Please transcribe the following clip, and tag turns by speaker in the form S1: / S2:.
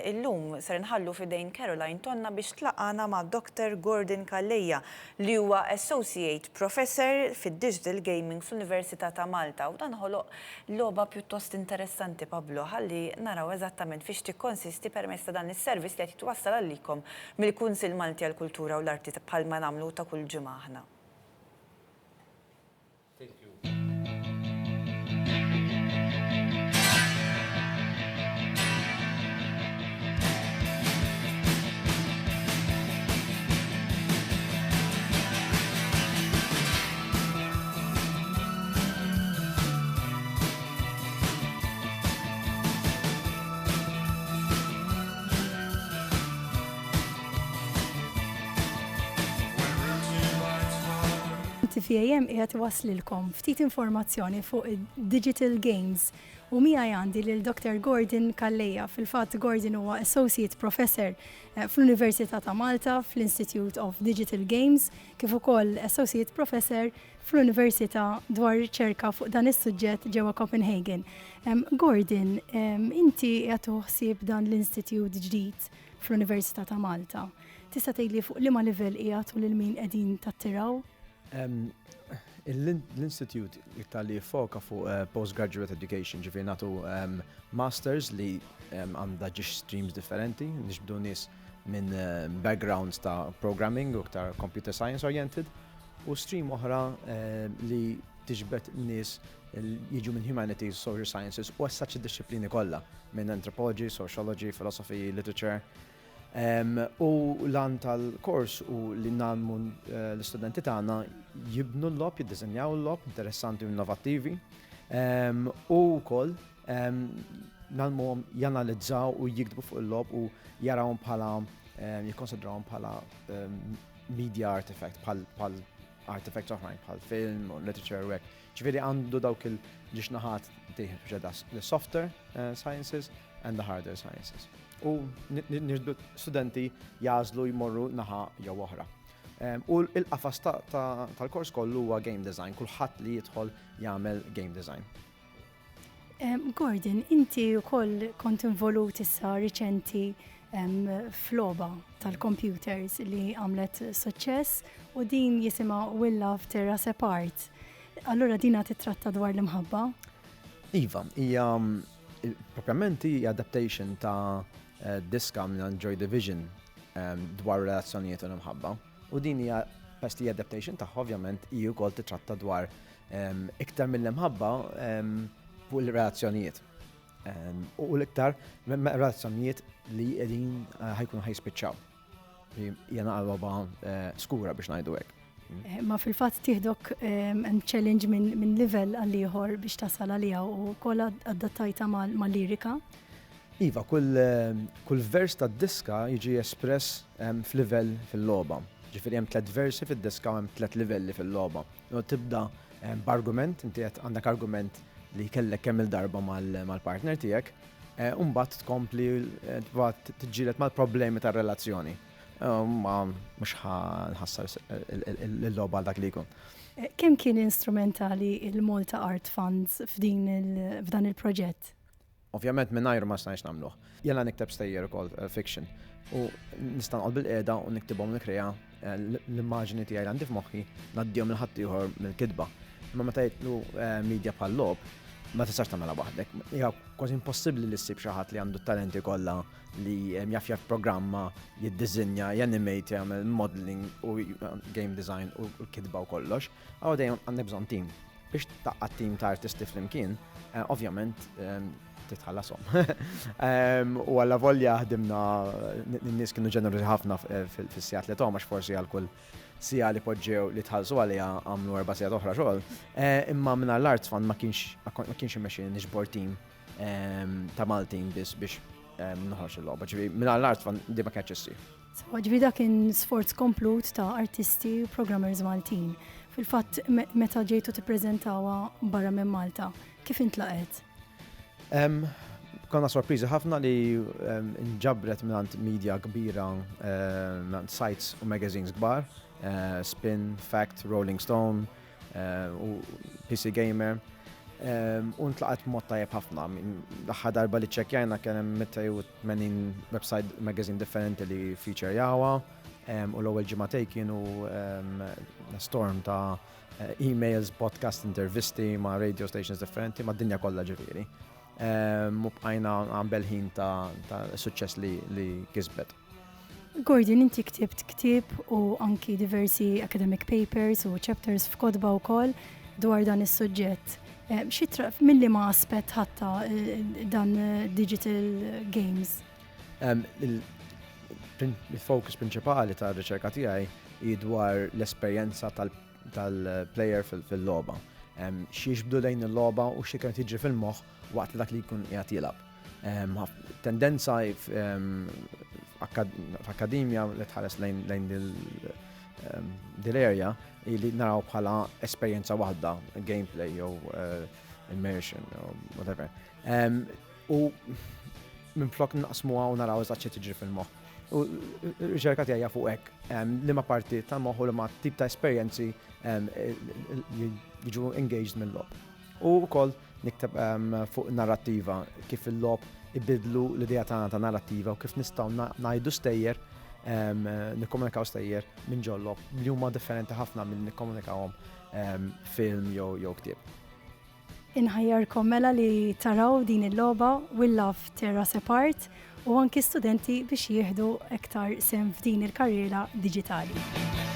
S1: Illum ser inħallu f'idejn Caroline Tonna biex tlaqqagħna ma' Doctor Gordon Calleja li huwa Associate Professor fid-Digital Gaming fl-Università ta' Malta u dan ħoloq logħba pjuttost interessanti Pablo ħalli naraw eżattament fiex tikkonsisti permezz ta' dan is-servizz li qed jitwassal għalikom mill-Kunsill Malti għall-Kultura u l-Arti bħalma nagħmlu ta' kull ġimgħa aħna.
S2: Thank you.
S3: TVAM qiegħed iwasslilkom ftit informazzjoni fuq id-Digital Games u miegħi għandi lil Dr. Gordon Calleja. Fil-fatt Gordon huwa Associate Professor eh, fl-Università ta' Malta fl-Institute of Digital Games kif ukoll Associate Professor fl-Università dwar riċerka fuq dan is-suġġett ġewwa Copenhagen. Gordon, inti qiegħed tieħu ħsieb dan l-Institute ġdid fl-Università ta' Malta. Tista' tgħidli fuq liema livell qiegħed u lil min qegħdin tattiraw?
S4: L-Institute iktar li jiffoka fuq eh, postgraduate education, ġifieri nagħtu masters li għandha ġiex streams differenti, nixbdu nies minn backgrounds ta' programming u iktar computer science oriented, u stream oħra eh, li tiġbed nies jiġu minn humanities, social sciences u as such id-dixxiplini kollha minn anthropology, sociology, philosophy, literature. U l-għan tal-kors u li nagħmlu eh, l-istudenti tagħna jibnu l-logħob, jiddisinjaw l-logħob interessanti u innovattivi. U wkoll nagħmluhom janalizzaw u jiktbu fuq il-logħob u jarawhom bħala jikkonsidrawhom bħala media artifact bħal artifacts oħrajn bħal film u literature u hekk. Ġifieri għandu dawk il-ġiex naħat the softer eh, sciences and the harder sciences. U nirdu studenti jażlu jmorru naħa jew oħra. U l-qafas tal-kors kollu huwa game design, kulħadd li jidħol jagħmel game design.
S3: Gordon, inti wkoll kont involut issa riċenti f'logħba tal-computers li għamlet suċċess u din jisimha Will Love Tear Us Apart. Allura dina titratta dwar l-imħabba?
S4: Iva, hija propjament hija adaptation ta' eh, diska minn Joy Division dwar relazzjonijiet u l-imħabba. U din hija pest li adaptation tagħha ovvjament hi wkoll titratta dwar Iktar mill-imħabba fuq il-relazzjonijiet. U l-iktar relazzjonijiet li qegħdin eh, ħajkunu ħajspiċċaw. Jena għal-loba eh, skura biex ngħidu hekk.
S3: Eh, ma fil-fatt tieħdok challenge minn livell għal ieħor biex tasal għaliha u kollha adattajta mal-lirika.
S4: Iva, kull, kull vers tad-diska jiġi espress f'livell fil-logħba. Ġifieri hemm tliet versi fid-diska u hemm tliet livelli fil-logħba. Tibda b'argument, inti qed għandek argument li kellek kemm il-darba mal-partner tiegħek, eh, u mbagħad tkompli eh, tiġġieled mal-problemi tar-relazzjoni. Eh, ma mhux nħassar il-logħba għal dak li jkun.
S3: Kemm kien instrumentali il-Malta Art Funds f'dan il-proġett?
S4: Ovvjament mingħajru ma stajniex nagħmluh. Jiena nikteb stejjer ukoll eh, fiction u nista' noqgħod bil-qiegħda u niktibhom nikkrea eh, l-immaġni tiegħi li għandi f'moħħi ngħaddihom lil ħaddieħor mill-kitba. Imma meta jitlu eh, media bħal logħob ma tistax tagħmilha waħdek. Hija kważi impossibbli li ssib xi ħadd li għandu t-talenti kollha li jaf jaf programma, jiddiżinja, janimate, jagħmel modeling u game design u l-kitba u kollox. Għaw dejjem għandek bżonn team. Biex tgħaqqad tim ta' artisti flimkien, eh, ovvjament ehm, titħallasom. Ehm, u għalla volja ħdimna, n-nies kienu ġenerużi ħafna eh, fis-sigħat li għax forsi għal kull sija li poġġew li tħallsu għalija għamlu erba' sigħat oħra xogħol. Eh, imma minn l-Arts Fund ma kienx ma kienx imexxi niġbor tim ehm, ta' Maltin biss biex noħroġ il-logħba. Ġifieri minn l-Arts Fund di ma kienx issir.
S3: Sewwa, ġifieri dak kien sforz komplut ta' artisti u programmers Maltin. Fil-fatt, meta ġejtu tippreżentawha barra minn Malta, kif intlaqgħet?
S4: Konna sorpriżi ħafna li nġabret mingħand media kbira, mingħand sites u magazines kbar, eh, Spin, Fact, Rolling Stone eh, u PC Gamer. U ntlaqgħet b'mod tajjeb ħafna. L-aħħar darba li ċċekkjajna kien hemm 280 website magazine differenti li featurejawha u l-ewwel ġimagħtejn kienu storm ta' emails, podcast, intervisti ma' radio stations differenti, mad-dinja kollha ġifieri. U bqajna għambelħin ta' suċċess li kisbet.
S3: Gordon, inti ktibt ktieb u anki diversi academic papers u chapters f'kotba wkoll dwar dan is-suġġett. Xi minn liema aspett ħadta dan digital games?
S4: Il-focus prinċipali tar-riċerka tiegħi hi dwar l-esperjenza tal-player fil-logħba. X'jiġbdu lejn il-logħba u xi kien jiġri fil-moħħ waqt li dak li jkun qiegħed jilgħab. Tendenza f'akkademja li tħares lejn dil-area li naraw bħala esperjenza waħda, gameplay jew immersion jew whatever. U minflok naqsmuha u naraw eżatt xi tiġri fil-moħħ. U r-riċerka tiegħi fuq hekk, liema parti tal-moħħ u liema tip ta' esperjenzi jiġu engaged mill-logħob. U wkoll nikteb fuq narrattiva, kif il-logħob ibidlu l-idea tagħna ta' narrattiva u kif nistgħu ngħidu stejjer, nikkomunikaw stejjer minn ġol-logħob li huma differenti ħafna minn nikkomunikawhom film jew ktieb.
S3: Inħajjarkom mela li taraw din il-logħba Will Love Tear Us Apart u anki studenti biex jieħdu iktar sehem f'din il-karriera diġitali.